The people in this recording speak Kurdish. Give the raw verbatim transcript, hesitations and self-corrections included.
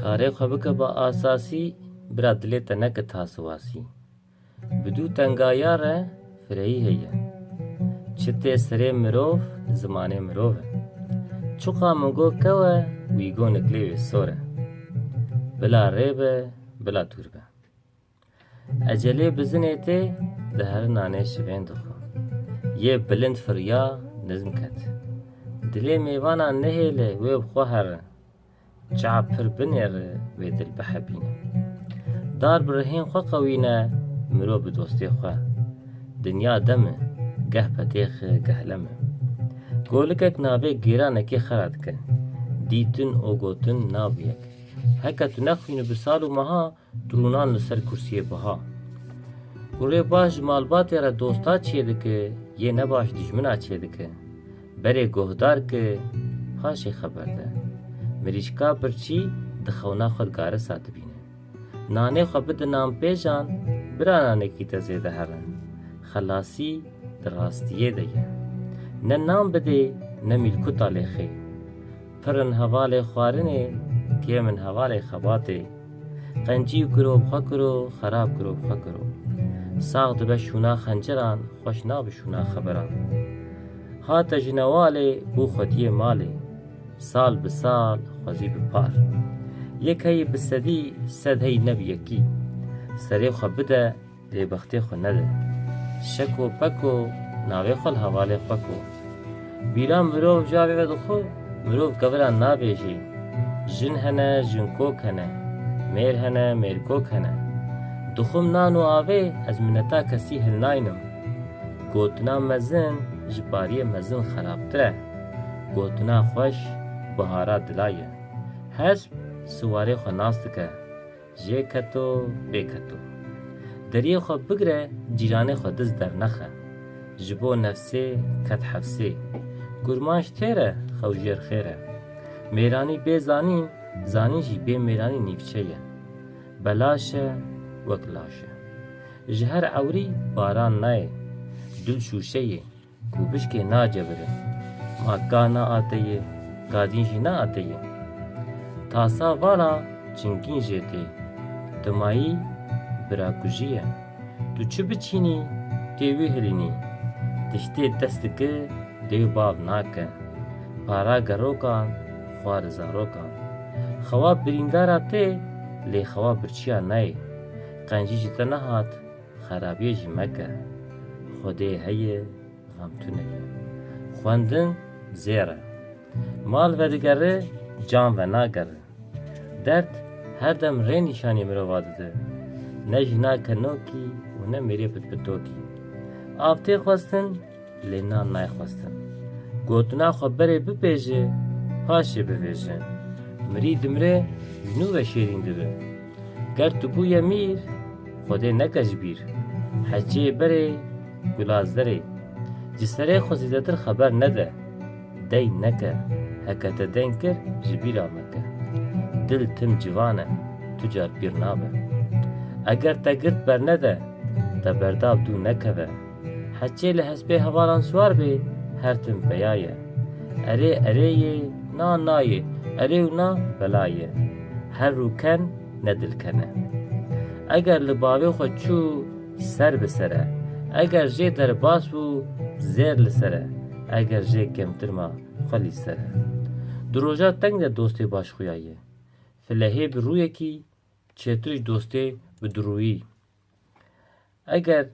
Karê xwe bike bi asasî, bira dilê te neke taswasî. Bi dû tengaya re fireyî heye. Çi tê serê mirov, zimanê mirov e. Çiqa min got kew e, wî got niklê wê sor e. Bila rê be, bila dûr be. Ecelê bizinê tê, dihere nanê şivên dixwe. Yê bilind firiya, nizm ket. Dilê mêvanan nehêle, wê bi xwe here. Çav pir binêre, wê dil bihebîne. Dar bi rihên xwe qewîne, mirov bi dostê xwe. Dinya dem e, geh petêxe, geh lem e. Golikek navê gêranekê xera dike. Dîtin û gotin nabû yek. Heke tu nexwînî bi sal û meha, tu rûnan li ser kursiyê biha. Kurê baş ji malbatê re dosta çêdike, yê nebaş dijmina çêdike. Berê guhdar ke, paşê xeber de. Mirîşka birçî di xewna xwe garisa dibîne. Nanê xwe bide nanpêjan, bira nanekî te zêde here. Xelasî di rastiyê de ye. Ne nan bidê, ne mîlkuta lêxê. Pir in hevalê xwarinê, kêm in hevalê xebatê. Qencî kiro bi xwe kiro, xerab kiro bi xwe kiro. Sax dibe şûna xenceran, xweş nabe şûna xeberan. Hate ji newalê, bû xwediyê malê. Sal bi sal, xwezî bi par. Yek heyî bi sedî, sed heyî ne bi yekî. Serê xwe bide, lê bextê xwe nede. Şeko peko, navê xwe li hevalê xwe ko. Bîra mirov ji avê ve dixwe, mirov kevira nabêjê. Jin hene, jinkok hene. Mêr hene, mêrkok hene. Dixwim nan û avê, ez mineta kesî hilnaynim. Gotina mezin ji pariyê mezin xerabtir e. Gotina xweş bihara dila ye. Hesp siwarê xwe nas dike. Jê keto, bê keto. Deriyê xwe bigire, cîranê xwe diz dernexe. Ji bo nefsê ket hefsê. Kurmanc têr e, xew jêr xêr e. Mêranî bê zanîn, zanîn jî bê mêranî nîvçe ye. Belaş e, wek laş e. Ji her ewrî baran nayê, dil şûşe yê. Ku bişkê nacebire. Ma ka na ateye, ka dîn jî na ateye. Tasa vala çingîn jê tê. Dimayî birakujî ye. Tu çi biçînî, tê wî hilînî. Tiştê dest dike, dê û bav nake. Para gerokan, xwar zarokan. Xewa birîndara tê, lê xewa birçiya nayê. Qencî ji te nehat, xerabiyê jî meke. Xwedê heye, xem tune ye. Xwendin zêr e. Mal vedigere, can venagere. Derd her dem rê nîşanî mirova dide. Ne jina kenokî û ne mêrê pitpitokî. Av tê xwestin, lê nan nayê xwestin. Gotina xwe berê bipêje, paşê bivêje. Mirî dimire, ji nû ve şêrîn dibe. Ger tu bûye mîr, Xwedê neke ji bîr. Heçê berê, gula zerê. Ji serê xwe zêdetir xeber nede. Dey neke. Heke te deng kir, ji bîra meke. Dil tim ciwan e, tu car pîr nabe. Eger te girt bernede, te berdav dû nekeve. Heçê li hespê hevalan siwar bê, her tim peya ye. Erê erê yê, na na yê, erê û na bela ye. Her rûken ne dilken e. Eger li bavê xwe çû, ser bi ser e. Eger jê derbas bû, zêr li ser e. Eger jê kêmtir ma, xwe lî ser e. Di roja teng de dostê baş xuya ye. Filehê bi rûyekî çêtir ji dostê bi dirûyî. Eger